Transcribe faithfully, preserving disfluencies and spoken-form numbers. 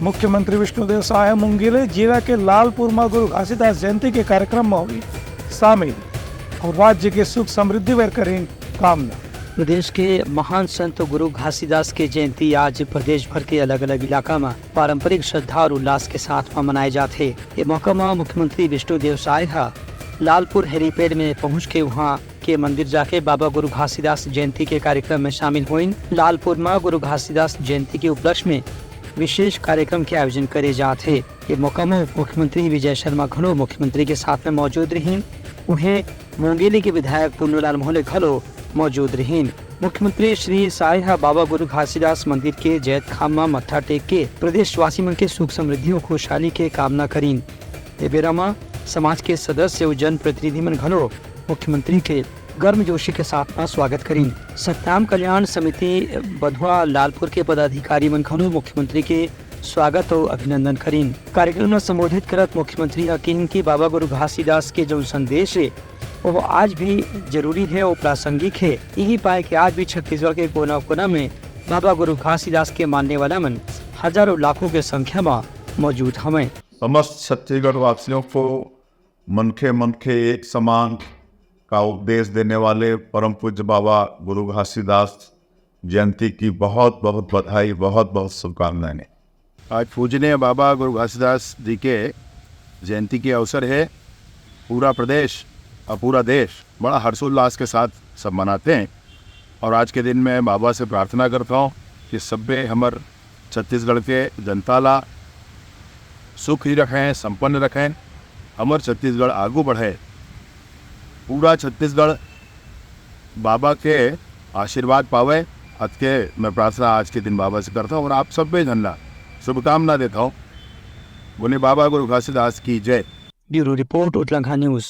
मुख्यमंत्री विष्णुदेव साय ह मुंगेली जिला के लालपुर म गुरु घासीदास जयंती के कार्यक्रम म होही शामिल अउ राज्य के सुख समृद्धि बर करिन कामना। प्रदेश के महान संत गुरु घासीदास के जयंती आज प्रदेश भर के अलग-अलग इलाका म पारंपरिक श्रद्धा अउ उल्लास के साथ म मनाए जात हे। ये मौका म मुख्यमंत्री विष्णुदेव साय ह लालपुर हेलीपैड में पहुंच के उहां के मंदिर जाके बाबा गुरु घासीदास जयंती के कार्यक्रम में शामिल होइन। लालपुर म गुरु घासीदास जयंती के उपलक्ष्य में विशेष कार्यक्रम के आयोजन करे जात हे। ये मौका म उप मुख्यमंत्री विजय शर्मा घलो मुख्यमंत्री के साथ में मौजूद रहिन। उहें, मुंगेली के विधायक पुन्नूलाल मोहले घलो मौजूद रहिन। मुख्यमंत्री श्री साय ह बाबा गुरु घासीदास मंदिर के जैतखाम म मत्था टेक के प्रदेशवासी मन के सुख समृद्धि अउ खुशहाली के कामना करिन। ए बेरा म समाज के सदस्य अउ जनप्रतिनिधि मन घलो मुख्यमंत्री के गर्मजोशी के साथ म स्वागत करिन। सतनाम कल्याण समिति बधवा लालपुर के पदाधिकारी मन घलो मुख्यमंत्री के स्वागत अउ अभिनंदन करिन। कार्यक्रम ल संबोधित करत मुख्यमंत्री ह किहिन कि बाबा गुरु घासीदास के जउन संदेश हे, वो आज भी जरूरी हे अउ प्रासंगिक हे। इही पाय के आज भी छत्तीसगढ़ के कोना-कोना में बाबा गुरु घासीदास के मानने वाला मन हजारों लाखों के संख्या म मौजूद हवंय। समस्त छत्तीसगढ़ वासियों को मनखे मनखे एक समान का उपदेश देने वाले परम पूज्य बाबा गुरु घासीदास जयंती की बहुत बहुत बधाई, बहुत बहुत शुभकामनाएं। आज पूजनीय बाबा गुरु घासीदास जी के जयंती के अवसर हे। पूरा प्रदेश अउ पूरा देश बड़ा हर्षोल्लास के साथ सब मनाते हैं। और आज के दिन मैं बाबा से प्रार्थना करता हूँ कि सब्बे हमर छत्तीसगढ़ के जनता ला सुखी रखें, संपन्न रखें, हमर छत्तीसगढ़ आगू बढ़े, पूरा छत्तीसगढ़ बाबा के आशीर्वाद पावे। अतके मैं प्रार्थना आज के दिन बाबा से करता हूँ और आप सब्बे झन ला शुभकामना देता हूँ। बोले बाबा गुरु घासीदास की जय। Bureau report, Utlangha news.